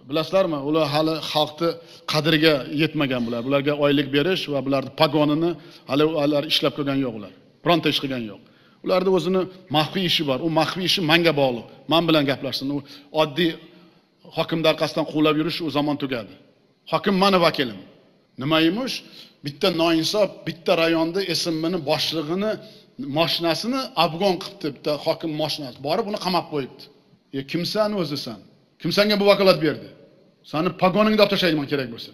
Bilasizlarmi, ular hali xalqni qadriga yetmagan bular. Bularga oylik berish va bularni pagonini hali ular ishlab ko'rgan yo'q ular. Bironta ish qilgan yo'q. Ularda o'zini maxfiy ishi bor. U maxfiy ishi menga bog'liq. Men bilan gaplashsin. U oddiy hokimning orqasidan quvlab yurish u zamon tugadi. Hokim meni vakilim. Nima emish? Bitta noinsof, bitta rayonda SMMni boshlig'ini mashinasini obgon qilibdi, bitta hokim mashinasi. Borib uni qamab qo'yibdi. E kimsan o'zi san? Kim senga bu vakolat berdi? Seni pagoningni olib tashlayman kerak bo'lsa.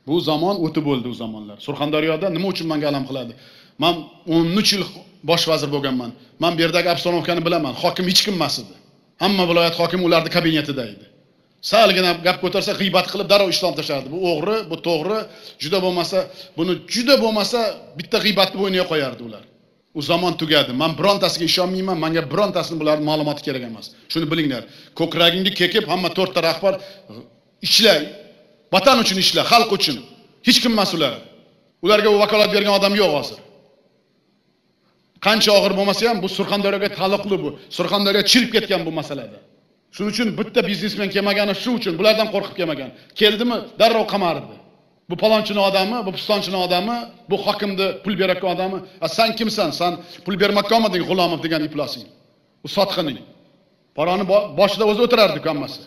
Bu zamon o'tib bo'ldi u zamonlar. Surxondaryoda nima uchun menga alam qiladi? Men 13 yil bosh vazir bo'lganman. Men bu yerdagi obstanovkani bilaman. Hokim hech kim emas edi. Hamma viloyat hokimi ularning kabinetida edi. Salgina gap ko'tarsa g'iybat qilib darrov ishdan tashlardi. Bu o'g'ri, bu to'g'ri, juda bo'lmasa, buni juda bo'lmasa bitta g'iybatni bo'yniga qo'yardi ular. U zamon tugadi. Men birontasiga ishonmayman, menga birontasini bularning ma'lumoti kerak emas. Shuni bilinglar. Ko'kragingni kekib hamma to'rtta rahbar ishla, vatan uchun ishla, xalq uchun. Hech kim emas ular. Ularga u vakolat bergan odam yo'q hozir. Qancha og'ir bo'lmasa ham bu Surxondaryoga taalluqli bu. Surxondaryo chirib ketgan bu masalada. Shuning uchun bitta biznesmen kelmagani shu uchun, bulardan qo'rqib kelmagan. Keldimi, darrov qamardi. Bu palonchini odami, bu pistonchini odami, bu hokimni pul berayotgan odami. A sen kimsan? Sen pul bermoqqa olmading G'ulomov degan iflosing. U sotqining. Paroni boshida o'zi o'tirardi hammasi.